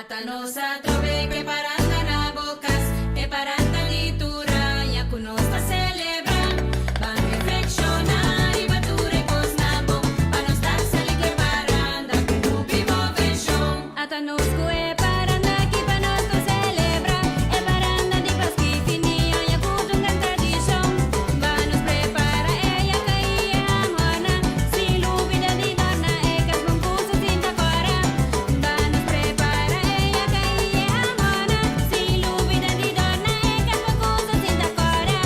Ata nos atrobe ke paranda na bo kas, e paranda di tur aña ku nos ta selebrá. Ban reflekshoná riba tur e kosnan bon, pa nos ta sali ku e paranda ku hopi moveshon. Ata nos ku e paranda aki pa nos ta selebrá, e paranda di Paski fin di aña ku ta un gran tradishon. Ban nos prepara e yaka i e amornan, sin lubida di dòrna e kas bon ku su sinta kòrá. Ban nos prepara e yaka i e amornan, sin lubida di dòrna e kas bon ku su sinta kòrá.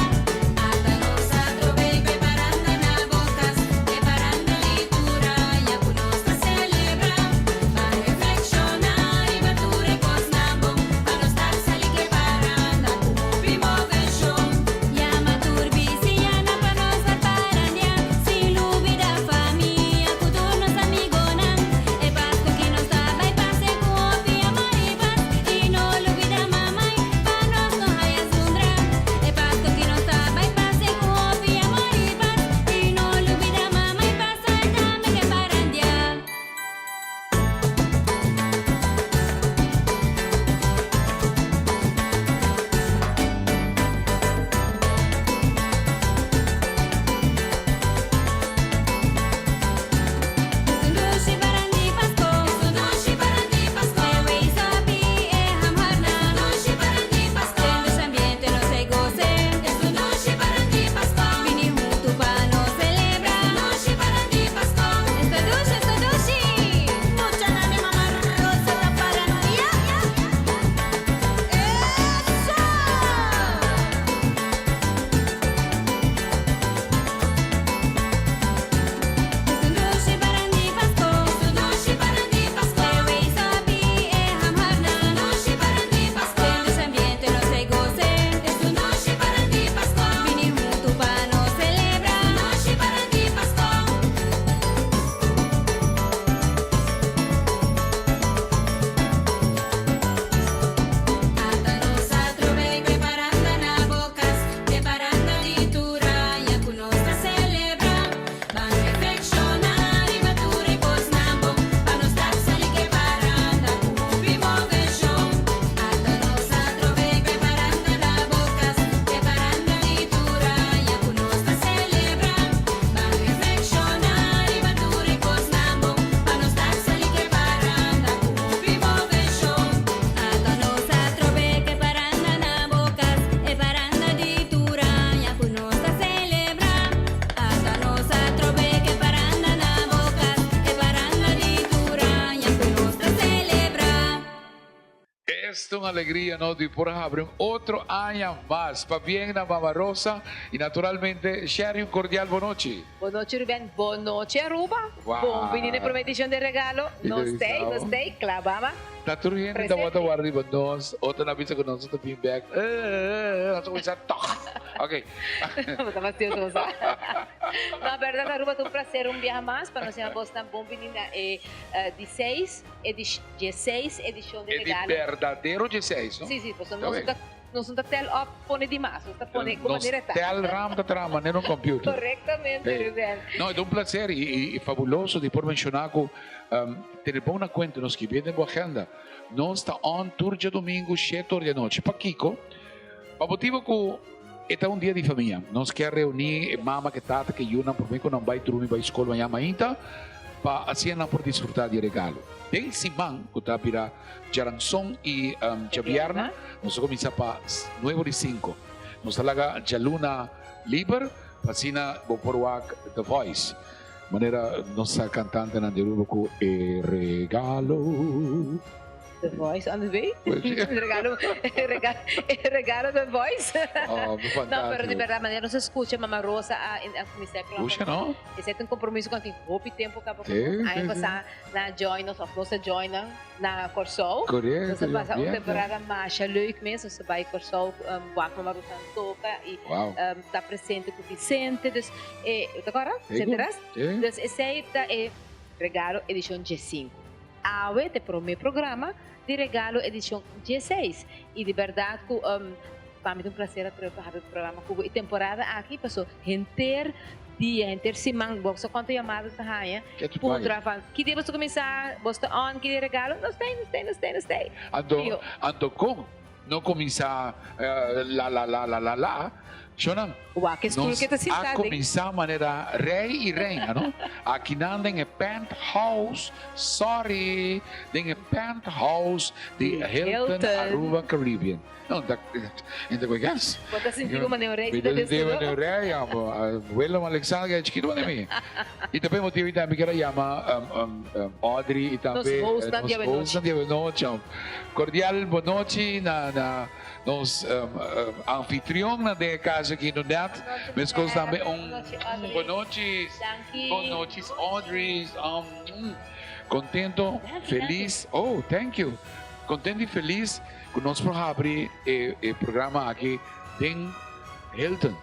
Ata nos atrobe ku e paranda na bo kas, e paranda di tur aña ku nos ta selebrá. Ban reflekshoná riba tur e kosnan bon, pa nos ta sali ku e paranda ku hopi moveshon. Yama tur bisiñanan pa nos bar parandiá, sin lubida famia ku tur nos amigonan. E Pasku ki nos ta bai pase ku hopi amor i pas, i no lubida mamai pa nos no haya zundra. E Pasku ki nos ta bai pase ku hopi amor i pas, i no lubida mamai pa saltame ke parandiá. Esta un dushi parandi Pasko. Esta un dushi parandi Pasko. E wei sabi e hamhornan. Esta un dushi parandi Pasko. Den dushi ambiente nos ei gose. Esta un dushi parandi Pasko. Bini huntu pa nos celebra. Esta un dushi parandi Pasko. Esta dushi, esta dushi. Muchanan di Mama Rosa ta paranoia. Eso! Esta un dushi parandi Pasko. Esta un dushi parandi Pasko. E wei sabi e hamhornan. Esta un dushi parandi Pasko. Den dushi ambiente nos ei gose. Esta un dushi parandi Pasko. Bini huntu pa nos celebra. Esta un dushi parandi Pasko. Ata nos atrobe ku e paranda na bo kas, e paranda di tur aña ku nos ta selebrá. Ban reflekshoná riba tur e kosnan bon, pa nos ta sali ku e paranda ku hopi moveshon. Ata nos atrobe ku e paranda na bo kas, e paranda di tur aña ku nos ta selebrá. Ban reflekshoná riba tur e kosnan bon, pa nos ta sali ku e paranda ku hopi moveshon. Ata nos atrobe ku e paranda na bo kas, e paranda di tur aña ku nos ta selebrá. Ata nos atrobe ku e paranda na bo kas, e paranda di tur aña ku nos ta selebrá. Esta un alegria no di por habri un otro aña mas. Pabien na Mama Rosa y naturalmente Sherry un cordial bonochi. Bonochi Ruben, bonochi Aruba. Wow. Bon bini na e prome edicion di Regalo. Y Nos te tey, bisa, nos tey, cla baba. Ta tur hende Presente. tabata warda riba nos, otro nan bisa cu nos no ta bin bek. Eh, eh, eh, nos a cuminsa toch. Ok. Bo ta fastidioso, sa. No, berdad Aruba ta un placer un biaha mas pa nos yama bosnan bon bini na e di seis edicion. Dieseis edishon di E di regalo. berdadero dieseis, no? Sí, sí, pasobra Oké. nos no ta, nos no ta tel op pone di mas, nos ta pone ku Nos manera e ta. tel ram ta traha manera un computer. Korektamente, Hey. Ruben. No, e ta un placer i, i, i fabuloso di por menshoná ku tene bon na kuenta, nos skibí den bo agenda. Nos ta on tur djadumingu shete or di anochi. Pakiko? Pa motibu ku e ta un dia di famia. Nos kier reuní e mama ku e tata ku e yunan promé ku nan bai drumi bai skol mañana mainta pa asina nan por disfrutá di e regalo. Den siman ku ta bira djaranson i djabièrnè nos ta kuminsá pa nuebe di sinku. Nos ta laga djaluna liber pa asina bo por wak The Voice manera nos sa kantantenan di Aruba ku e regalo. The Voice on the way. Regalo, regalo, regalo The Voice. Oh, No, pero di verdad, manera nos escucha Mama Rosa a, a cuminsa e Escucha, no? Esey ta un compromiso cu tin hopi tempo caba Sí, cu nos. sí, Aña sí. pasa na join nos, of nos a join nan na Corsou. Correcto, Nos a pasa un bien, temporada masha leuk mes. Nos a bay Corsou, wak Mama Rosa toca y ta presente cu Vicente. Dus, ta acorda? Sí, Etcetera. sí. Dus esey ta e regalo edicion diescinco. Awe ta e prome programa di Regalo edicion dieseis y di berdad cu. Pa mi ta un placer atrobe pa habi programa cu bo e temporada aki paso henter dia, henter siman bo sa cuanto yamada ta haya puntra van ki dia bo ta cuminsa, bo ta on, ki dia regalo, no stay, no stay, no stay, no stay. Anto, anto con no cuminsa la la la la la la, Shonan, Wak e stoel nos ke ta sinta a den. cuminsa manera rey y reina, no? Akinan den e penthouse, sorry, den e penthouse di Hilton Hilton. Aruba Caribbean. No, ta, enta cu e gas. Bo ta sinti como un rey Mi ta sinta sinti den como un rey, amo. Willem Alexander e chikito mane mi. Y ta p'e motibo y tambe mi kier a yama Audrey y tambe Nos hostnan di nos hostnan di awenochi. Cordial bonochi na na nos anfitrionnan den e cas aki no net. Mescos tambe un bonochi. Bonochi Audrey. Contento, feliz. Oh, thank you. Contento y feliz. Cu nos por habri e programa aki den Hilton.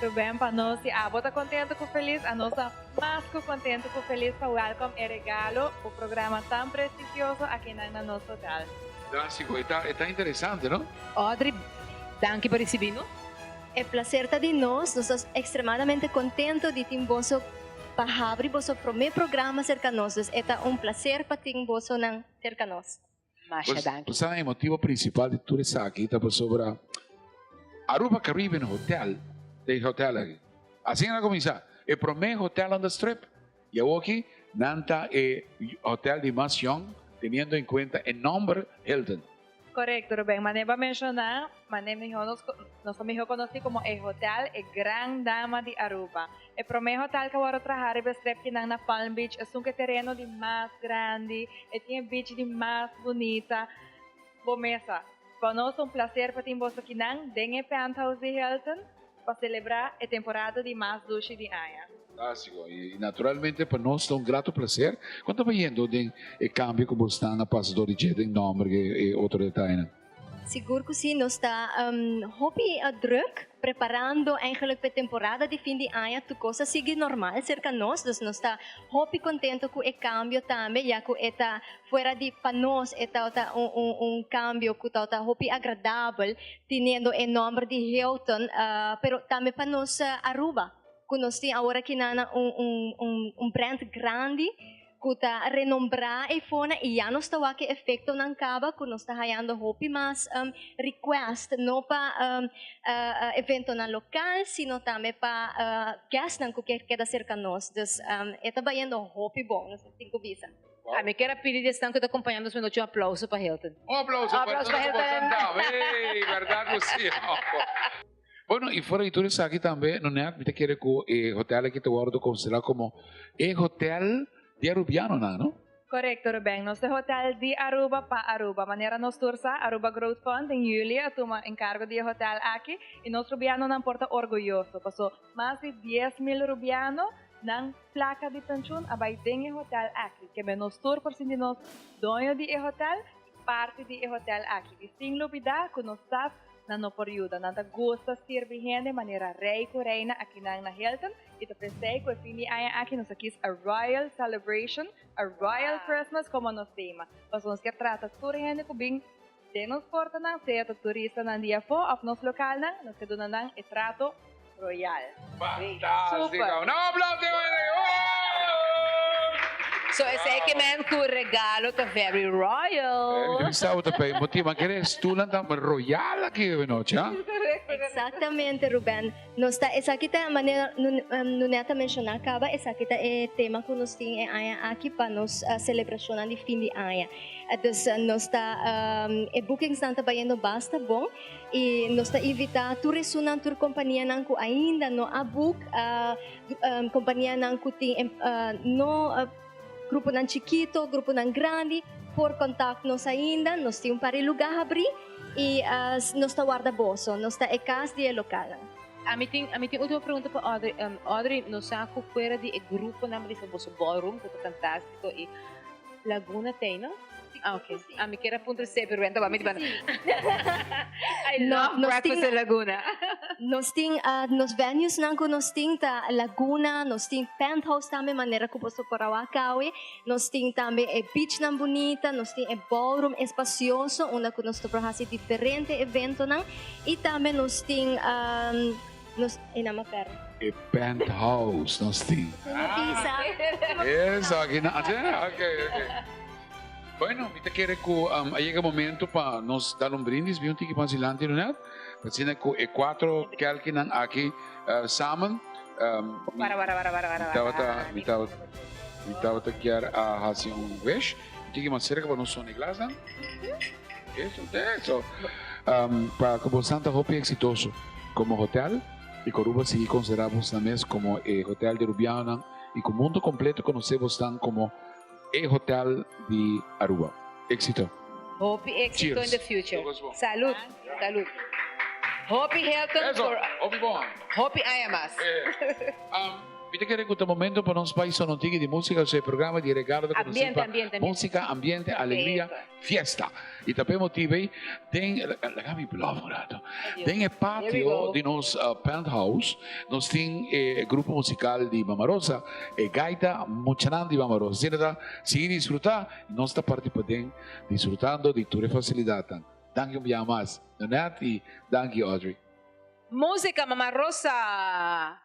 Ruben, pa nos si abo ta contento cu feliz, anos ta mas cu contento cu feliz pa welcome e regalo, bo programa tan prestigioso akinan na nos hotel. Fantastico, e ta e ta interesante, no? Audrey, danki pa ricibi nos. E placer ta di nos, nos ta extremadamente contento di tin boso pa habri boso prome programa cerca nos, dus e ta un placer pa tin bosonan cerca nos. Masha danki. Pues e motibo principal di tur esaki ta pasobra Aruba Caribbean Hotel ta e hotel aki. Asina a cuminsa. E prome hotel on the strip. Y awoki nan ta e hotel di mas yong teniendo en cuenta e nomber Hilton. Correcto Ruben, mane bo a menciona, mane miho nos nos ta miho conoci como e hotel e gran dama di Aruba. E prome hotel cu a worde traha riba e strepkinan na Palm Beach, esun cu e tereno di mas grandi, e tin e beach di mas bunita. Bo mesa. Pa nos ta un placer pa tin boso kinan den e penthouse di Hilton pa celebra e temporada di mas dushi di aña. Fantástico. Y naturalmente pa nos ta un grato placer. Con ta bayendo den e cambio cu bo stan a pasa door di dje den nomber y e otro detayenan? Sigur cu si, nos ta hopi druk preparando eigenlijk p'e temporada di fin di aña. Tur cos a sigui normal cerca nos, dus nos ta hopi contento cu e cambio tambe, ya cu e ta fuera di pa nos e tabata un un cambio cu tabata hopi agradabel teniendo e nomber di Hilton, pero tambe pa nos Aruba cu nos tin awor aki nan un un un brand grandi Cu ta renombra e fona y ya nos ta wak e efectonan caba cu nos ta hayando hopi mas request no pa eventonan local sino tambe pa guestnan cu kier keda cerca nos. Dus e ta bayendo hopi bon, nos tin cu bisa. Ami kier a pidi di esnan cu ta acompaña nos menochi un aplauso pa Hilton. Un aplauso pa Hilton. Hey, berdad cu si. Bueno, y fuera di tur esaki tambe, Nonette, mi ta kere cu e hotel aki ta wordo considera como e hotel di Arubianonan, no? Correcto, Ruben. Nos ta e hotel di Aruba pa Aruba. Manera nos tur sa, Aruba Growth Fund den juli a tuma encargo di e hotel aki y nos Rubianonan por ta orguyoso paso mas di 10,000 Rubiano nan placa di pensioen a bay den e hotel aki. Keme nos tur por sinti nos doño di e hotel y parti di e hotel aki. Y sin lubida cu nos staff Nan no por yuda. Nan ta gusta sirbi hende manera rey cu reina akinan na Hilton y ta pensey cu e fin di aña aki nos a kies a Royal Celebration, a Royal Christmas como nos tema. Pasobra nos kier trata tur hende cu bin den nos portanan, sea ta turistanan di afo of nos localnan, nos kier duna nan e trato royal. Fantástico! Un aplauso! So esey ke men cu regalo ta very royal. Mi sa ta pey motibo, ma kere stoelnan ta royal aki awe nochi, ha? Exactamente, Ruben. Nos ta, esaki ta manera Nunette a menciona caba, esaki ta e tema cu nos tin e aña aki pa nos celebracionnan di fin di aña. Dus nos ta, e bookingsnan ta bayendo basta bon. Y nos ta invita tur esunnan, tur companianan cu ainda no a book, companianan cu tin no gruponan chikito, gruponan grandi, por contact nos ainda. Nos tin un par di lugar habri y nos ta warda boso. Nos ta e cas di e localnan. Ami tin, ami tin ultimo pregunta pa Audrey. Audrey, nos sa cu fuera di e gruponan, bo bisa boso ballroom cu ta fantastico y Laguna t'ey, no? Ah, ok. Ami kier a puntra esey, pero Renta wak mi di banda. I love breakfast in Laguna. Nos tin uh, nos venues nan ku nos tin ta Laguna, nos tin penthouse tambe manera ku boso por a wak awe. Nos tin tambe e beach nan bunita, nos tin e ballroom espacioso unda ku nos ta por hasi diferente eventonan i tambe nos tin um, nos e nama per. E penthouse nos tin. Pisa. Eso, aki na. Ok, ok. Bueno, mi ta kere ku um, a yega momento pa nos dar un brindis, bi un tiki mas dilanti, Lunette. Asina ku e cuatro kelkinan aki uh, samen. Um, Para, para, para, para, para. Mi tabata, mi tabata, mi tabata kier a hasi un wish. Un tiki mas cerca pa nos sona e glasnan. Eso, eso. Um, pa ku bosan ta hopi exitoso como hotel y ku Aruba sigui considera bosnan mes como e hotel di Rubianonan y ku mundo completo conoce bosnan como e hotel di Aruba. Éxito. Hopi éxito in the future. Salud. Salud. Hopi Hilton Eso, for hopi bon. Hopi aña mas. Um, mi ta kere ku ta momento pa nos bai sona un tiki di músika, o sea, programa di regalo ta konosí Ambiente, pa ambiente, ambiente. músika, ambiente, alegria, fiesta. I ta p'e motibu ei, den, laga mi blòf un rato. Den e patio di nos penthouse, nos tin e grupo musical di Mama Rosa, e gaita muchanan di Mama Rosa. Asina ta sigui disfrutá i nos ta parti paden disfrutando di tur e fasilidatnan. Danki un biaha mas, Nonette, i danki, Audrey. Música, Mama Rosa!